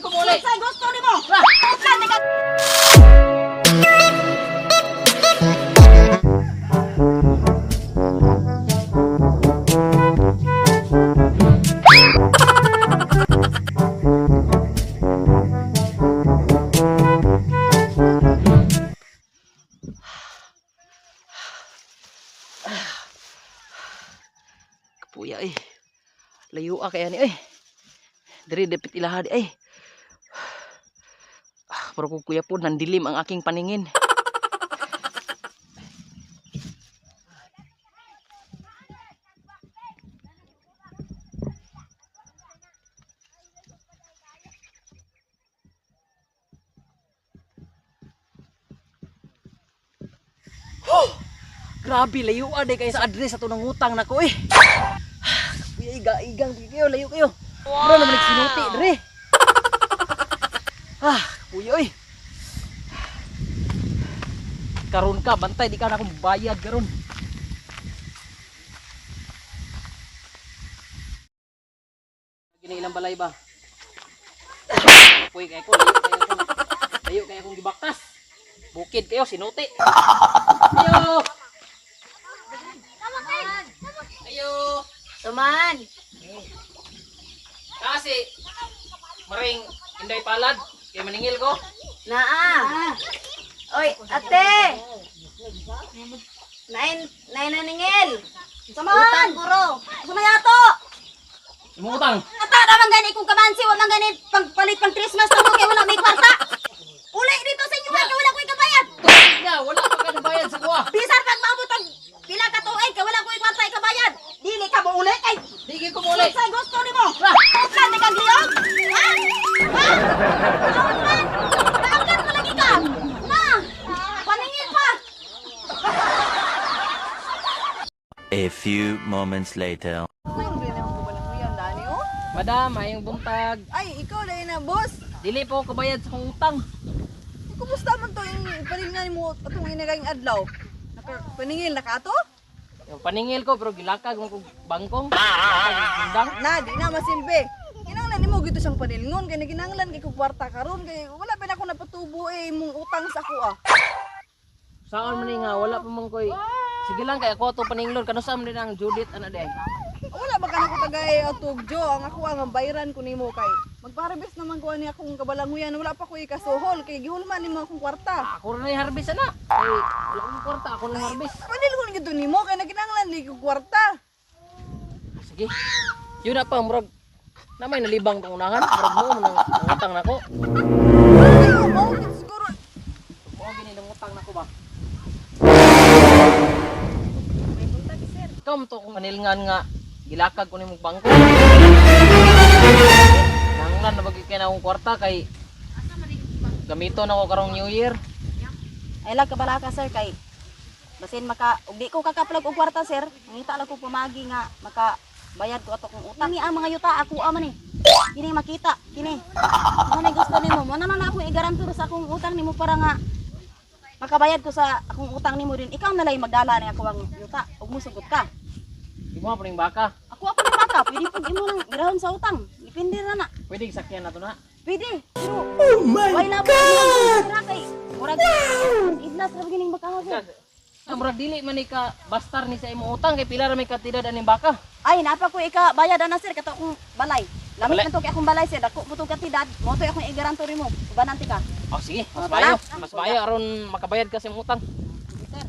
ko muli. Sa gusto nimo. Utlan di ka. Kapuya eh. Layo ah kaya ni eh. Diri dapit ilaha di eh. Ah, pero kung kuya po, nandilim ang aking paningin. Grabe, layo ah, di kayo sa address ato ng utang nako eh. Kuya, iga, igang, kayo, layo kayo. Wow. Bro, naman nagsinuti, dre. Ah, kuya, oy. Karon ka, bantay, di ka na akong bayad karon. Gini ilang balay ba? Puy, kayo ko, layo kayo akong, layo kayo akong gibaktas. Bukid kayo, sinuti. Ayo! Ayo! Tuman. Kasi, maring inday palad, kay maningil ko. Naa. Oy, ate. Nain, nain naningil. Saman. Utang guro. Sumayato. Imong utang. Ata naman gani kung kamansi, wa man gani pagpalit pang Christmas na mo kay wala may kwarta. Uli dito sa inyo kay wala ko'y kabayad. Tuig na, wala pa ka nabayad sa kuha. Bisan pag maabot ang pila ka tuig kay wala ko'y kwarta ikabayad. Dili ka mo uli kay Di ko muli. sa gusto nimo. Utlan di kag liyog. Ha? Ha? Utlan. Naangkat mo lagi ka. Na. Paningil pa. A few moments later. Madam, ayong buntag. Ay, ikaw dahil na, boss. Dili po ko kabayad sa kong utang. Kumusta man to yung paningan mo atong inagayng adlaw? Naka, paningil na ka ato? Yung paningil ko pero gilakag mo kog bangkong. Gilakag og gundang. Na, di na masilbi. Kinanglan nimo gito siyang paningon kay kinanglan kay kog kwarta karon kay wala pa na ako napatubo eh imong utang sa ako ah. Saan man ni nga wala pa man koy. Sige lang kay ako ato paninglon kanu sa man din ang Judith ana day. Wala ba ka na ko tagay atog Jo ang ako ang bayran ko nimo kay magparabis naman ko ani akong kabalanguyan wala pa ko ikasuhol kay gihulman nimo akong kwarta. Ako ra na harvest ana. Kay wala akong kwarta, ako na harvest. Paningon gito nimo kay naginanglan di ko kwarta. Sige. Yun na pa murag na may nalibang tong unahan, murag mo nang utang nako. Ay, mao gid siguro. Mo gini nang utang nako ba. Ikaw mo to kung manilngan nga gilakag ko nimong bangko. Nanglan na bagay kay na akong kwarta kay gamiton ako karong New Year. Ay lang kabala ka sir kay basin maka og di ko kakaplag og kwarta sir, mangita lang ko pumagi nga maka bayad ko ato kong utang. Ni ang mga yuta ako man eh. Kini makita kini. Mo na gusto nimo, mo na na ako igarantor sa akong utang nimo para nga makabayad ko sa akong utang nimo din. Ikaw na lay magdala ni ako ang yuta ug musugot ka. Imo pa ning baka. Ako ako ni baka, pwede pud imo nang girahon sa utang. Depende ra na. Pwede sakyan na to na. Pwede. Pero Oh my God! Kay murag idlas ra gining baka sir. Ah, murag dili man ni ka bastar ni sa imong utang kay pila ra may kantidad aning baka. Ay, napa ko ika bayad ana sir kato akong balay. Lamit Balay. man to kay akong balay sir, dako po tong kantidad, mo to akong igarantor nimo. Ubanan ti ka. Oh sige, mas Oh, maayo. tara. Mas maayo aron makabayad ka sa imong utang. Sir.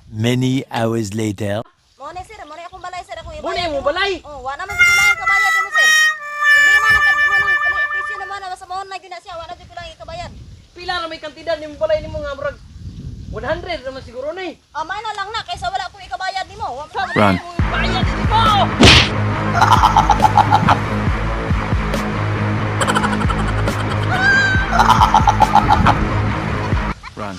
Many hours later. Mo ni sir, mo ni akong balay sir, akong Mo ni imong balay. Oh, wa naman jud kulang kabayad nimo sir. Problema na kag imo nang kali presyo naman na sa mo na gyud na siya, wa na jud kulang ikabayad. Pila ra may kantidad nimong balay nimo nga murag 100 ra man siguro ni. Amay na lang na kaysa wala ko ikabayad nimo. Wa man Run. Bayad nimo. Run.